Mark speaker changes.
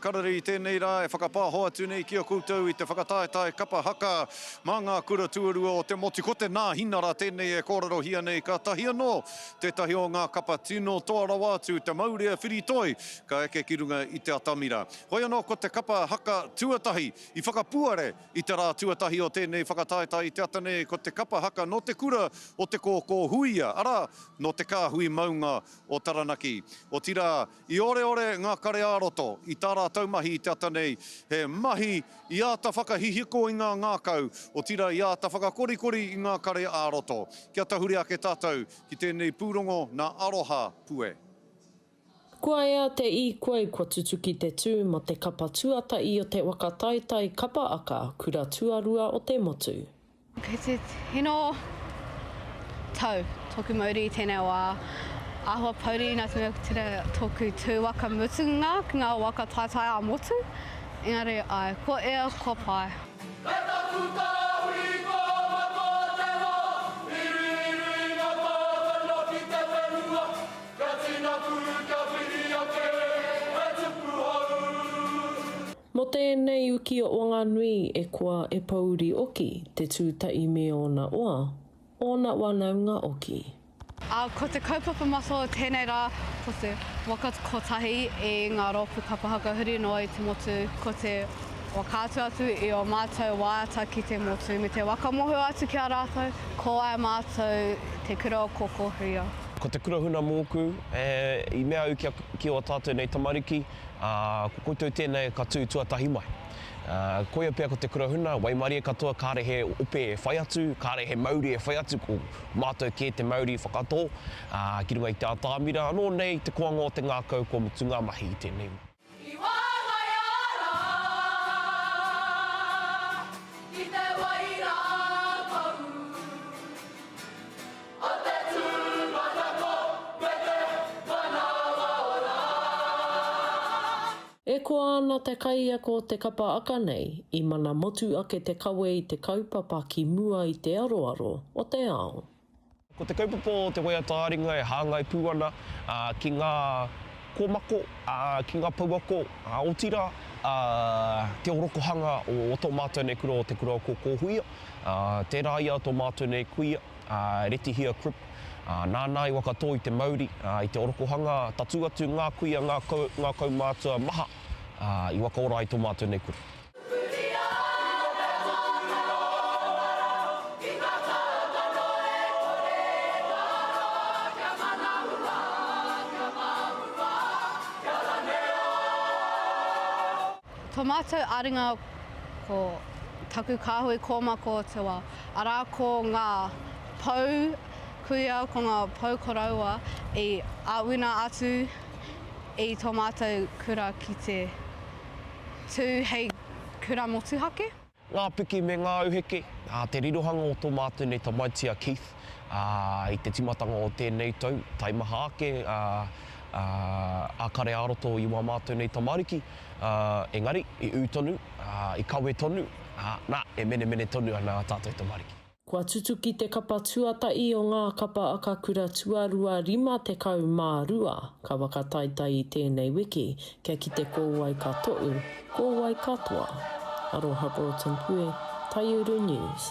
Speaker 1: Karere i tēnei rā e whakapāho atu nei ki a koutou i te whakataetae kapa haka mā ngā kura tuarua o te motu. Ko te Nāhinara tēnei e kōrerohia nei kātahi anō tētahi o ngā kapa tino toa rawa atu te maurea whiritoi ka eke ki runga i te atamira. Hoi anō ko te kapa haka tuatahi i whakapuare i te rā tuatahi o tēnei whakataetae i te ata nei ko te kapa haka nō te kura o Te Kōkō Huia, arā, nō te kāhui maunga o Taranaki. Otirā, I oreore ngā kare ā-roto i tā rātou mahi i te ata nei, he mahi i āta whakahihiko i ngā ngākau, otirā i āta whakakorikori i ngā kare ā-roto. Kia tahuri ake tātou ki tēnei pūrongo nā Aroha Pue.
Speaker 2: Kua ea te īkoi kua tutuki te tū mo te kapa tuatahi o te waka taetae kapa aka kura tuarua o te motu.
Speaker 3: Kei te tino tau tōku mauri i tēnei wā. Āhua pouri nā te mea ko tērā tōku tū waka mutunga ki ngā waka taetae ā-motu. Engari āe, kua ea, kua pai.
Speaker 4: Kei taku tāhui kōmakoa te wā, Iriiri ngā tātana ki te whenua, Kia tina pū, kia whiri ake, he tupu hou.
Speaker 2: Mo tēnei uki o Wanganui e koa e pouri oki te tūtaʻi me ōna oa, ōna wanaunga oki.
Speaker 3: Ā, ko te kaupapa matua o tēnei rā, ko te waka kotahi i ngā rōpū kapa haka huri noa i te motu, ko te whakaatu atu i ō mātou waiata ki te motu me te whakamohio atu ki a rātou, ko wai mātou te kura o Kōkōhuia.
Speaker 5: Ko te kura huna mōku, e, i mea au ki a, ki ō tātou nei tamariki, Ā, ko koutou tēnei ka tū tuatahi mai. Ā, koia pea ko te kura huna, waimarie katoa, kāre he ope e whai atu, kāre he mauri e whai atu, ko mātou kē te mauri whakatō, ā, ki runga i te atamira anō nei te koanga o te ngākau kua mutu ngā mahi i tēnei.
Speaker 4: I wāngaia rā ki te wai rākau. O te tūmanako me te manawa ora.
Speaker 2: E koa ana te kaiako o te kapa aka nei i mana motu ake te kawe i te kaupapa ki mua i te aroaro o te ao.
Speaker 5: Ko te kaupapa o te waiata-ā-ringa e hāngai pū ana ki ngā kōmako, ki ngā pouako, otirā, te orokohanga o tō mātou nei kura o Te Kura o Kōkōhuia. Tērā ia tō mātou nei kuia, a Retihia Cribb, nāna i whakatō i te mauri, i te orokohanga, tatū atu ngā kuia, ngā ngā kaumātua maha i whakaora ai tō mātou nei kura.
Speaker 3: Tō mātou ā-ringa ko taku kāhui kōmako o te wā, arā ko ngā pou kuia, ko ngā pou koroua i āwina atu i tō mātou kura ki te tū hei kura motuhake.
Speaker 5: Ngā piki me ngā auheke, ā, te rirohanga o tō mātou nei tamaiti a Keith, ā, i te tīmatanga o tēnei tau, taimaha ake, ā, ā, ā kare ā-roto i wā mātou nei tamariki, ā, engari, i ū tonu, ā, i kawe tonu, ā, nā, e menemene tonu ana ā tātou tamariki.
Speaker 2: Kua tutuki te kapa tuatahi o ngā kapa aka kura tuarua 52 ka whakataetae i tēnei wiki kia kite ko wai ka toʻu, ko wai ka toa. Aroha Broughton Pue, Taiuru News.